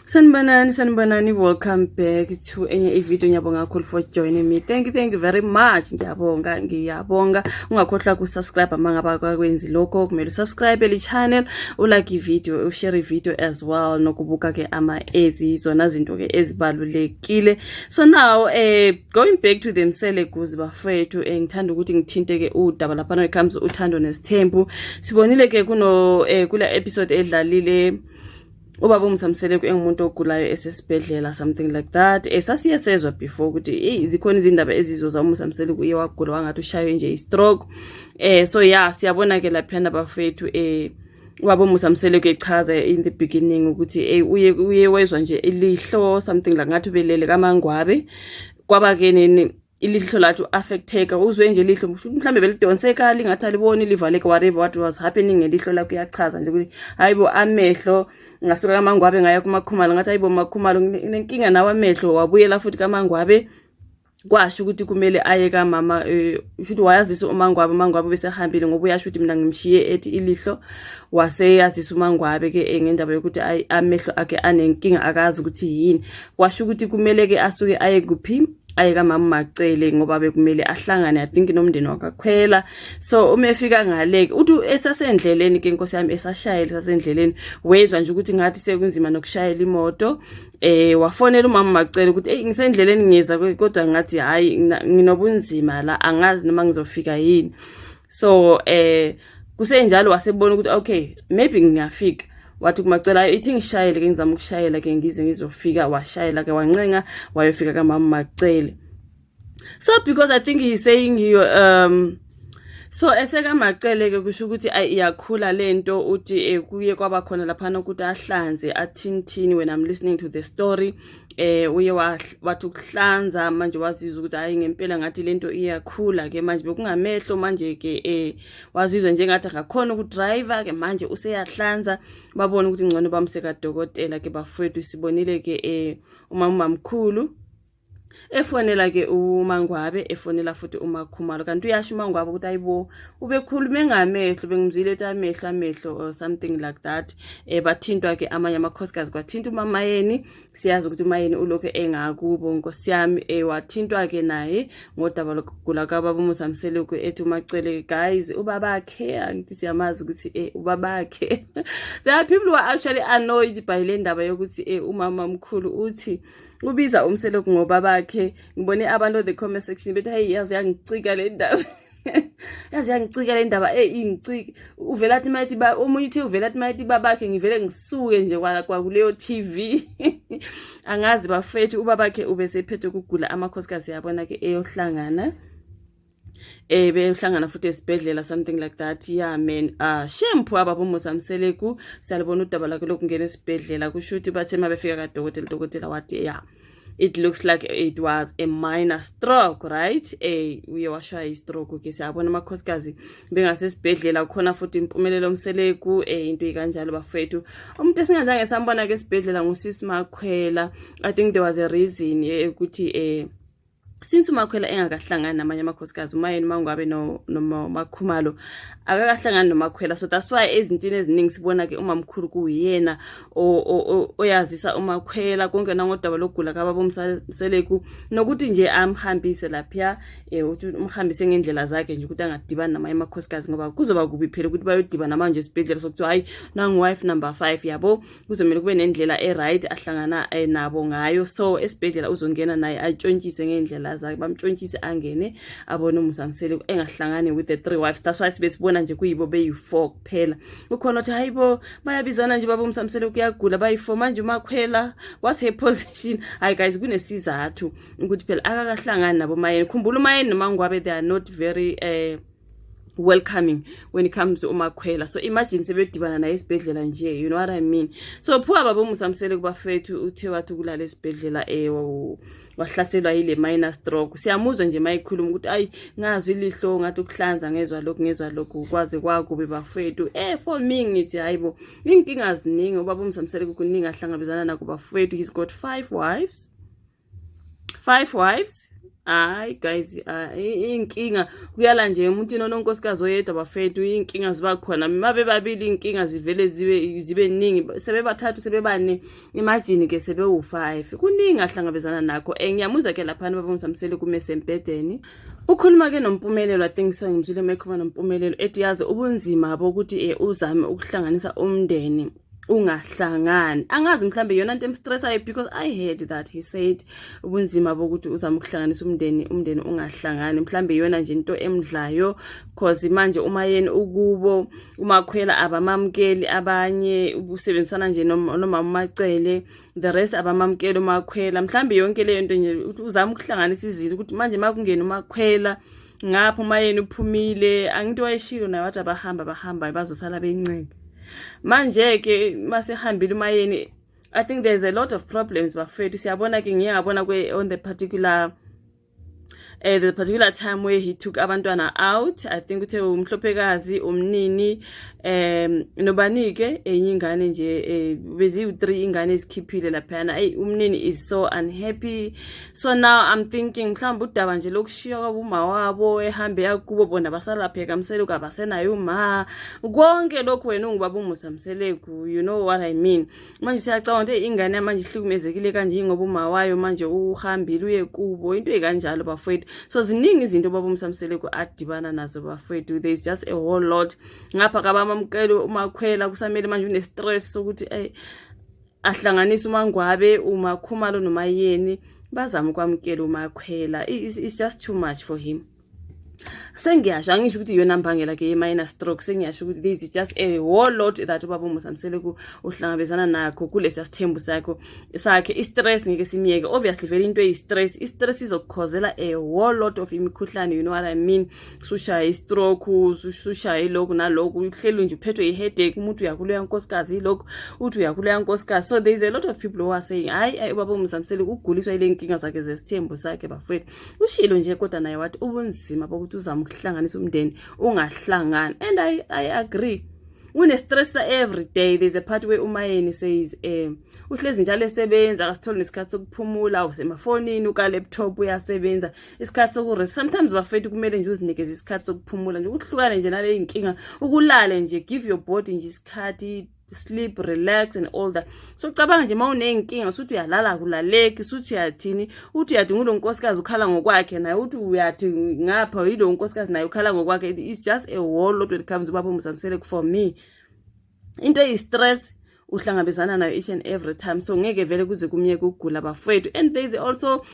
Sanibonani, sanibonani. Welcome back to enye i-video. Ngiyabonga kakhulu for joining me. Thank you, thank you very much. Ngiyabonga, ngiyabonga. Ungakhohlwa ku-subscribe uma ngabe akakwenzi lokho. Kumele usubscribe le channel, ulike i-video, ushare i-video as well, nokubuka ke ama-ads, izona zinto ke ezibalulekile. So now going back to the Mselekus, bafethu, ngithanda ukuthi ngithinte ke udaba lapha when it comes uthando nesithembu. Sibonile ke kuno kula episode edlalile ubaba uMusa Mseleku engumuntu ogulayo esesibhedlela, something like that. Sasiye sezwa before ukuthi hey, zikhona izindaba ezizoza, uMusa Mseleku uye wagula, wangathi ushaywe nje i-stroke. So yeah, siyabona ke laphana, bafethu, ubaba uMusa Mseleku echaza in the beginning ukuthi uye wezwa nje ilihlo, something like ngathi ubelele kaMangwabe, kwaba ke nini ilihlo lathi affecteka, uzwe nje ilihlo mhlambe belidonseka, lingathi aliboni, livaleke, whatever what was happening ngelihlo lakho. Uyachaza nje ukuthi hayibo, amehlo, ngasuka kaMangwabe ngaya kuMakhumalo, ngathi hayibo Makhumalo, nginenkinga nawe amehlo, wabuyela futhi kaMangwabe, kwasho ukuthi kumele aye kamama, usho ukuthi wayazisa uMangwabe, uMangwabe bese ehambile ngoba uyasho ukuthi mina ngimshiye ethi ilihlo, waseyazisa uMangwabe ke ngendaba yokuthi amehlo akhe anenkinga, akazi ukuthi yini. Kwasho ukuthi kumele ke asuke aye kuphi, aye kamama Macele, ngoba bekumele ahlangane, I think, nomndeni wakakhwela. So uma efika ngale, uthi esasendleleni ke, inkosi yami, esashayela, esasendleleni, wezwa nje ukuthi ngathi sekunzima nokushayela imoto. Wafonela umama Macele ukuthi hey, ngisendleleni ngiza, kodwa ngathi hayi, nginobunzima la, angazi noma ngizofika yini. So kusenjalo wasebona ukuthi okay, maybe ngingafika, wathi kuMacela, ithi ngishayele ke, ngizama ukushayela ke ngize ngizofika. Washayela ke, wancenga, wayofika kamama Macele. So because I think he's saying he so esekaMacele ke, kusho ukuthi ayi, iyakhula lento. Uthi kuye kwaba khona laphana ukuthi ahlanze, athini. When I'm listening to the story, uye wathi ukuhlanza manje, wazizwa ukuthi hayi, ngempela ngathi lento iyakhula ke manje, bekungamehlo manje ke, wazizwa njengathi akakhona ukudrive ke manje, useyahlanza, babona ukuthi ngcono bamse kadokotela ke, bafowethu. Sibonile ke umama mamkhulu efonela ke uMangwabe, efonela futhi uMakhumalo, kanti uyasho uMangwabe ukuthi ayibo, ubekhulume ngamehlo, bengimzwile ethi amehlo, amehlo or something like that. Bathintwa ke amanye amakhosikazi, kwathinta uMamayeni. Siyazi ukuthi uMayeni ulokhu engakubo, nkosi yami. Wathintwa ke naye ngodaba lokugula kababa uMusa Mseleku, ethi uMacele, guys, ubabakhe, angithi siyamazi ukuthi ubabakhe. There are people who are actually annoyed by le ndaba yokuthi umama mkhulu uthi ubiza uMseleku ngobabakhe. Ngibone abantu the comment section bethi hey, yazi yangicika le ndaba, yazi yangicika le ndaba, ingicika. Uvela athi mayithi ba, omunye uthi uvela athi mayithi babakhe, ngivele ngisuke nje kwa kuleyo TV. Angazi, bafethu, ubabakhe ubesephethe ukugula, amakhosikazi yabona ke eyohlangana, beyohlangana futhi esibhedlela, something like that. Yeah man, shame, poor baba uMusa Mseleku. Siyalibona udaba lakhe lokungena esibhedlela. Kusho ukuthi bathe mabefika kadokotela, udokotela wathi yeah, it looks like it was a minor stroke, right? Uye washaya i-stroke ke. Siyabona amakhosikazi bengasesibhedlela, khona futhi Impumelelo Mseleku, into ikanjalo, bafethu. Umuntu esingazange sambona ke esibhedlela ngusisi Makhwela. I think there was a reason ukuthi since uMakhwela engakahlangani namanye amakhosikazi, uMayeni Mangabe no noMakhumalo akakahlangani noMakhwela, so that's why ezintini eziningi sibona ke umamkhulu kuyena oyazisa uMakhwela konke, nangodaba lokugula kababa uMseleku, nokuthi nje amhambise lapha, uthi umhambise ngendlela zakhe nje ukuthi angadibani namanye amakhosikazi, ngoba kuzoba kubi phela ukuthi bayodibana manje esibhedlela, sokuthiwa hayi, nangu wife number 5, yabo. Kuzomela kube nendlela e-right ahlangana nabo ngayo. So esibhedlela uzongena naye atshontshise ngendlela zakhe, bamtshontshise, angene abone uMusa Mseleku, engahlangani with the three wives. That's why sibe sibona nje kuyibo beyi-four kuphela. Ukhona othi hayibo, bayabizana nje, baba uMusa Mseleku kuyagula, bayi-four manje, uMakhwela what's her position? Hayi guys, kunesizathu ukuthi phela akakahlangani nabo Mayeni. Khumbula, uMayeni noMangwabe, they are not very welcoming when it comes to uMakhwela. So imagine sebedibana naye esibhedlela nje, you know what I mean? So poor baba uMusa Mseleku, bafethu, uthe wathi kulala esibhedlela, wahlaselwa yile minor stroke. Siyamuzwa nje mayikhuluma ukuthi ayi, ngazwe ilihlo ngathi ukuhlanza, ngezwa lokhu, ngezwa lokhu, kwaze kwakubi, bafethu. For me ngithi hayibo, inkinga ziningi, ubaba uMusa Mseleku kuningi ahlangabezana nakho, bafethu. He's got five wives, five wives. Hayi guys, iy'nkinga kuyala nje emuntwini ononkosikazi oyedwa, bafethu. Iy'nkinga ziba khona. Uma bebabili, iy'nkinga zivele zibe ningi. Sebebathathu, sebebane, imagine ke sebewu-five. Kuningi ahlangabezana nakho. Ngiyamuzwa ke laphana baba uMusa Mseleku mesembhedeni, ukhuluma ke noMpumelelo. I think so, ngimzwile mekhuluma noMpumelelo, ethi yazi ubunzima bokuthi uzame ukuhlanganisa umndeni ungahlangani. Angazi, mhlambe iyona nto emstressayo, because I heard that he said ubunzima bokuthi uzama ukuhlanganisa umndeni, umndeni ungahlangani. Mhlambe iyona nje into emdlayo, cause manje uma yena ukubo uMakhwela abamamukeli abanye, usebenzisana nje nomama uMacele, the rest abamamukeli uMakhwela. Mhlambe yonke leyo nto nje uzama ukuhlanganisa izinto, ukuthi manje makungena uMakhwela ngapho, uma yena uphumile. Angithi wayeshilo naye, wathi abahamba bahamba bazosala bencenga. Manje-ke masehambile uMayeni, I think there's a lot of problems, bafethu. Siyabona ke, ngiye ngabona on the particular time where he took abantwana out. I think uthe umhlophekazi, umnini, nobani ke enye ingane nje, beziwu3 ingane ezikhiphile laphana. Hey, umnini is so unhappy. So now I'm thinking mhlawumbe udaba nje lokushiywa kwabuma wabo, ehambe yakubo, bona basalapheka kaMseleku, abasenayo uma konke lokhu. Wena ungubaba uMusa Mseleku, you know what I mean. Manje siyacabanga ukuthi ingane manje ihlukumezekile kanje ngoba uma wayo manje uhambile uye kubo, into ekanjalo, bafowethu. So ziningi izinto baba uMusa Mseleku adibana nazo, bafowethu. There is just a whole lot. Ngapha kabamamukele uMakhwela, kusamele manje une-stress sokuthi ahlanganise uMangwabe, uMakhumalo noMayeni, bazame ukwamukela uMakhwela. It's just too much for him. Sengiyasho, angisho ukuthi iyona mbangela ke ye-minor stroke. Sengiyasho ukuthi this is just a whole lot that ubaba uMusa Mseleku uhlangabezana nakho kulesiya sithembu sakhe. I-stress ngeke simiyeke, obviously. Vele into eyi-stress, i-stress izokukhozela a whole lot of imikhuhlane, you know what I mean. Sushaya i-stroke, sushaya ilokhu nalokhu, uhleli nje uphethwe i-headache. Umuntu uyakuloya nkosikazi, ilokhu uthi uyakuloya nkosikazi. So there is a lot of people who are saying, hayi hayi, ubaba uMusa Mseleku uguliswa ile nkinga zakhe zesithembu sakhe, bafowethu. Ushilo nje kodwa naye wathi ubunzima bokuthi uzama ukuhlanganisa umndeni ungahlangani, and I agree, une-stress every day. There's a part where uMayeni says uhlezi njalo esebenza, akasitholi nesikhathi sokuphumula, usemafonini, uka-laptop uyasebenza. Isikhathi sokurest sometimes, bafethu, kumele nje uzinikeze isikhathi sokuphumula nje, ukuhlukane nje nale y'nkinga, ukulale nje, give your body nje isikhathi, sleep, relax and all that. So cabanga nje uma uney'nkinga, suthi uyalala, akulaleki, suthi uyathini, uthi uyathi ngulo nkosikazi ukhala ngokwakhe naye, uthi uyathi ngapha yilo nkosikazi naye ukhala ngokwakhe. It's just a whole lot when it comes ubaba uMusa Mseleku. For me, into eyi-stress uhlangabezana nayo each and every time, so ngeke vele kuze kumyeke ukugula, bafowethu. And there is also